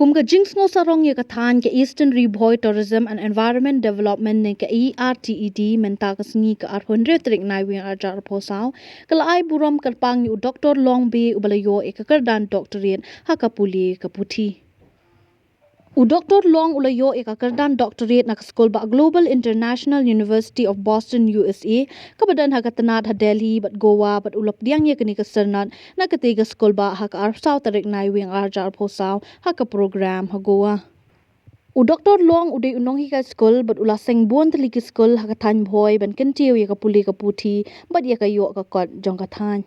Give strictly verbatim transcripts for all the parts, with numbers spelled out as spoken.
Kum ka jingsngewsarong ïa ka thaiñ, ka Eastern Ri Bhoi Tourism and Environment Development ne ka E R T E D mynta ka sngi ka arphew hynriew tarik Naiwieng arhajar arphew saw ka la ai burom kyrpang ïa u Doktor Long Bey uba la ïoh ïa ka kyrdan doctorate ha ka pule ka puthi. U Doktor Long u la ïoh ïa ka kyrdan doctorate na ka skul bah Global International University of Boston, U S A, kaba don ha ka tnat ha Delhi bad Goa, bad u la pdiang ïa kane ka syrnod na katei ka skul bah ha ka arphew saw tarik Naiwieng arhajar arphew saw ha ka program ha Goa. U Doktor Long u dei u nonghikai skul bad u la seng bun tylli ki skul ha ka thaiñ Bhoi ban kyntiew ïa ka pule ka puthi bad ïa ka ïoh ka kot jong ka thaiñ.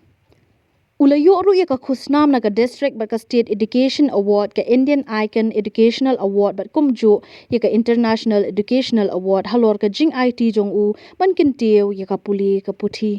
U la ïoh ruh ïa ka khusnam na ka District bad ka State Education Award, ka Indian Icon Educational Award bad kumjuh ïa ka International Educational Award halor ka jingaiti jong u ban kyntiew ïa ka pule ka puthi.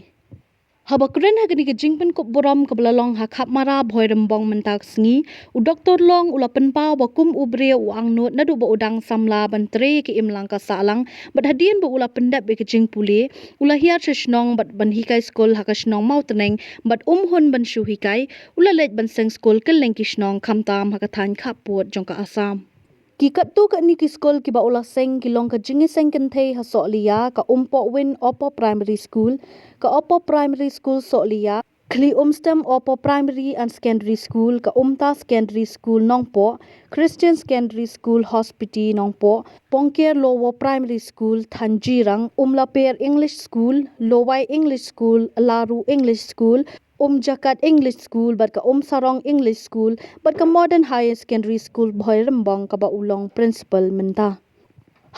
Haba kren ha kane ka jingpynkup burom kaba la long ha Khapmara, Bhoirymbong mynta ka sngi, u Doktor Long u la pynpaw ba kum u briew u angnud naduh ba u dang samla ban trei ïa ka imlang ka sahlang, bad hadien ba u la pyndep ïa ka jingpule, u la hiar sha shnong bad ban hikai skul ha ka shnong Mawtneng, bad um hun ban shu hikai, u la leit ban seng skul kylleng ki shnong khamtam ha ka thaiñ khappud jong ka Assam. Ki katto katne ki skul kiba u la seng ki long ka Jingïaseng Kynthei ha Sohliya, ka Umpohwin Upper Primary School, ka Upper Primary School Sohliya, Khliehumstem Upper Primary and Secondary School, ka Umta Secondary School Nongpoh, Christian Secondary School Hospiti Nongpoh, Pongker Lower Primary School Thanjirang, Umlaper English School, Lowai English School, Laru English School, Umjakat English School, bad ka Umsarong English School, bad ka Modern Higher Secondary School Bhoirymbong kaba u long principal mynta.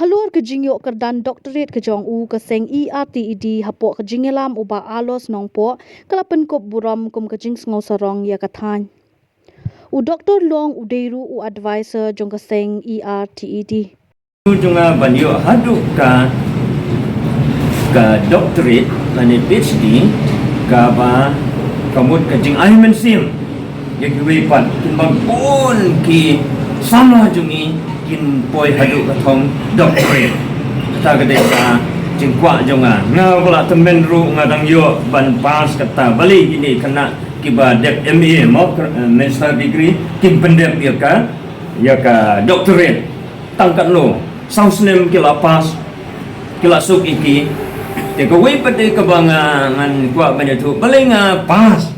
Halor ka jingïoh kyrdan doctorate ka jong u, ka seng E R T E D hapoh ka jingïalam u Bah Alos Nongpoh ka la pynkup burom kum ka jingsngewsarong ïa ka thaiñ. U Doktor Long u dei ruh u advisor jong ka seng E R T E D. Jong nga ban ïoh haduh ka, ka doctorate lane P H D, kaba ka mut ka jingai mynsiem ïa kiwei pat, kin bang bun ki samla jong ngi kin poi haduh ka thong doctorate. Kata ka dei ka jingkwah jong nga. Nga ba la tymmen ruh nga dang ïoh ban pass kata, balei kine khynnah kiba dep M A mo, eh, master degree, kin pyndep ïa ka, ïa ka doctorate. Tang katno, saw snem ki la pass, ki la suk ïa ki. Te kawei pat de kaba nga, ngan kwah ban ïathuh, balei nga pass.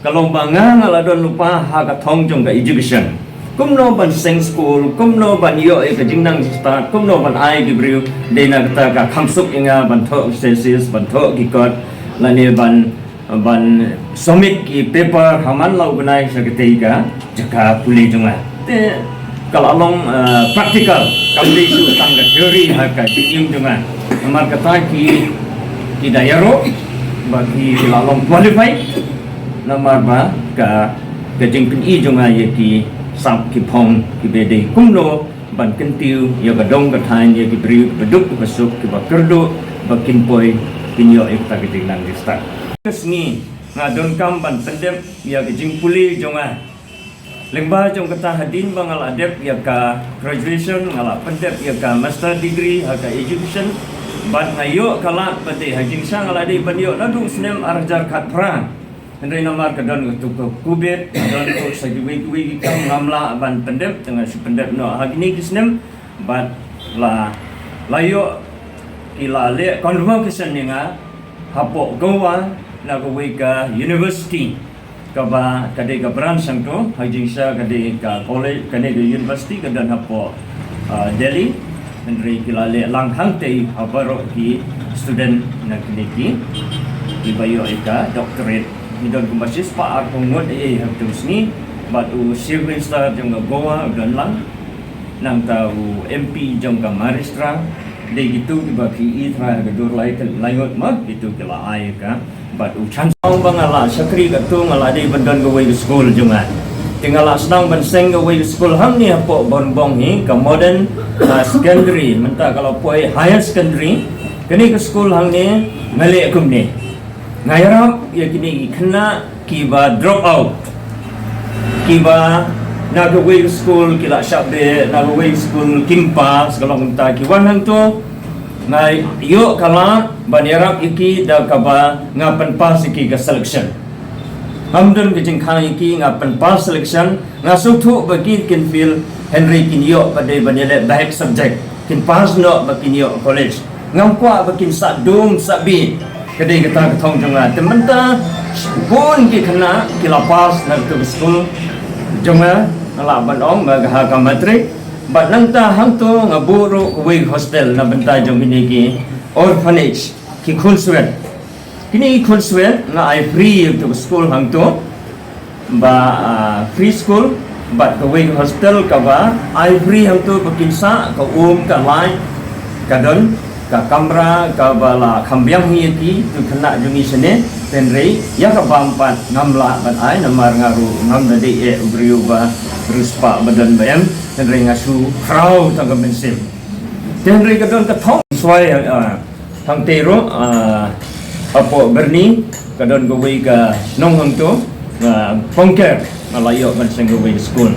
Ka long ba nga, nga la don lypa ha ka thong jong ka education. Kumno ban seng skul, kumno ban ïoh ïa ka jingnang jingstad, kumno ban ai ki briew, dei na kata ka kham suk ïa nga ban thoh thesis, ban thoh ki kot, lane ban, ban submit ki paper ha man la u bnai sha katei ka jaka pule jong nga. Te ka la long, eh, practical, kam dei shuh tang ka theory ha ka jingim jong nga. Namar kata ki, ki da ïaroh ba ki la long qualified, namar ba ka, ka jingpyni jong nga ïa ki sap ki phong kiba dei kumno ban kyntiew ïa ka dong ka thaiñ, ïa ki briew kiba duk kiba suk, kiba kyrduh ba kin poi kin ïoh ïa kata ka jingnang jingstad. Ka sngi nga donkam ban pyndep ïa ka jingpule jong nga. Lyngba jong kata, hadien ba nga la dep ïa ka graduation, nga la pyndep ïa ka master degree ha ka education, bad nga ïoh ka lad ba dei ha jingshah nga la dei ban ïoh naduh snem arhajar khatphra. Hynrei namar ka don kato ka covid, ka don kato sa kiwei kiwei ki kam, ngam lah ban pyndep, te nga shu pyndep noh ha kine ki snem, bad la, la ïoh ki la leh convocation ïa nga hapoh Goa na kawei ka university, kaba ka dei ka branch hangto, ha jingshah ka dei ka college, kane ka university ka don hapoh, ah, Delhi. Hynrei ki la leh lang hangtei ha baroh ki student na kine ki, kiba ïoh ïa ka doctorate. Ngi don kumba shispah arphew ngut ei ei ha katu ka sngi, bad u Chief Minister jong ka Goa u don lang, nangta u M P jong ka Maharashtra, dei kito kiba ki ïohi trai ha ka dur lai, lai ngut ma, kito ki la ai ka. Bad u chance ba nga la shakri kato, nga la dei ban don kawei ka skul jong nga. Te nga la sdang ban seng kawei ka skul hangne hapoh Bhoirymbong hi, ka modern, ah, secondary, mynta ka la poi higher secondary. Kane ka skul hangne nga leh kumne. Nga ïarap ïa kine ki khynnah kiba drop out, kiba na kawei ka skul ki la shah beh, na kawei ka skul kim pass, ka long kumta, ki wan hangto, nga ïoh ka lad ban ïarap ïa ki da kaba nga pynpass ïa ki ka selection. Ngam don ka jingkhang ïa ki, nga pynpass selection, nga sngewthuh ba ki kin fail, hynrei kin ïoh pat de ban ïaleh bad subject, kin pass noh bad kin ïoh college. Ngam kwah ba kin sah dum sah bih. Ka dei kata ka thong jong nga. Te mynta bun ki khynnah ki la pass na katu ka skul jong nga, nga lah ban ong ba ka ha ka matric. Bad nangta hangto nga buh ruh kawei ka hostel na bynta jong kine ki orphanage, ki khunswet. Kine ki khunswet nga ai free ïa katu ka skul hangto. Ba, ah, free school, bad kawei ka hostel kaba ai free hangto ba kin sah, ka um, ka light, ka don ka kamra kaba la kham biang hi ïa ki, tu khynnah jong ngi shane. Hynrei ïa ka bam pat ngam lah ban ai namar nga ruh ngam da dei eh u briew ba riewspah ba don ba em. Hynrei nga shu khraw tang ka mynsiem. Hynrei ka don ka thong swai, ah, hangtei ruh, ah, hapoh Byrni, ka don kawei ka shnong hangto, ah, Pongker, nga la ïoh ban seng kawei ka skul.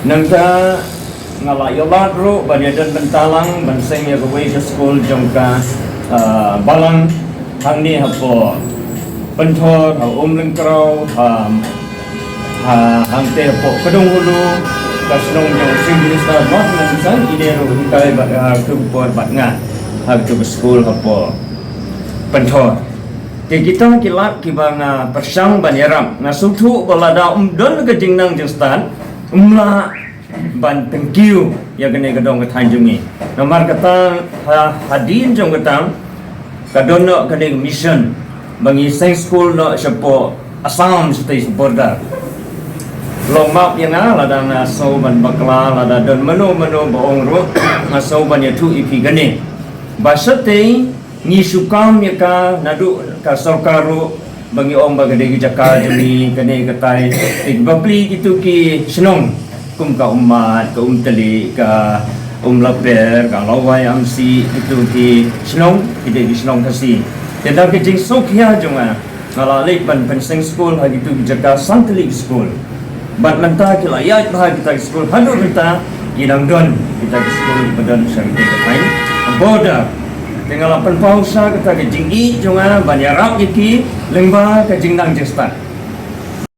Nangta nga la ïoh lad ruh ban ïa don bynta lang ban seng ïa kawei ka skul jong ka, ah, balang hangne hapoh Pynthor, ha Umlyngkraw, ha, ha, hangtei hapoh Kdong Hulu, ka shnong jong u Chief Minister North Umsang, ine ruh hikai bad, ha, katu ka por bad nga ha katu ka skul hapoh Pynthor. Te kita ki lad kiba nga pyrshang ban ïarap, nga sngewthuh ba lada ym don ka jingnang jingstad, ym lah ban pynkiew ïa kane ka dong ka thaiñ jong ngi. Namar kata ha, hadien jong kata ka don noh kane ka mission ba ngi seng skul noh shapoh Assam shatei sha border. Long map ïa nga lada nga sngew ban bakla, lada don mano mano ba ong ruh nga sngew ban ïathuh ïa phi kane. Ba shatei ngi shu kam ïa ka naduh ka sorkar ruh ba ngi ong ba ka dei ka jaka jong ngi, kane katai. Te ki bapli kitu ki shnong kum ka Ummat, ka Umtali, ka Umlaper, ka Lawai Amsi, kitu ki shnong ki dei ki shnong Khasi. Te da ka jingsngewkhia jong nga, nga la leit ban pynseng skul ha kitu ki jaka san tylli ki skul. Bad mynta ki la ïaid bha kita ki skul, haduh mynta ki dang don kita ki skul ba don sha kita ki thaiñ border. Te nga la pynpaw sha kata ka jingïeit jong nga ban ïarap ïa ki lyngba ka jingnang jingstad.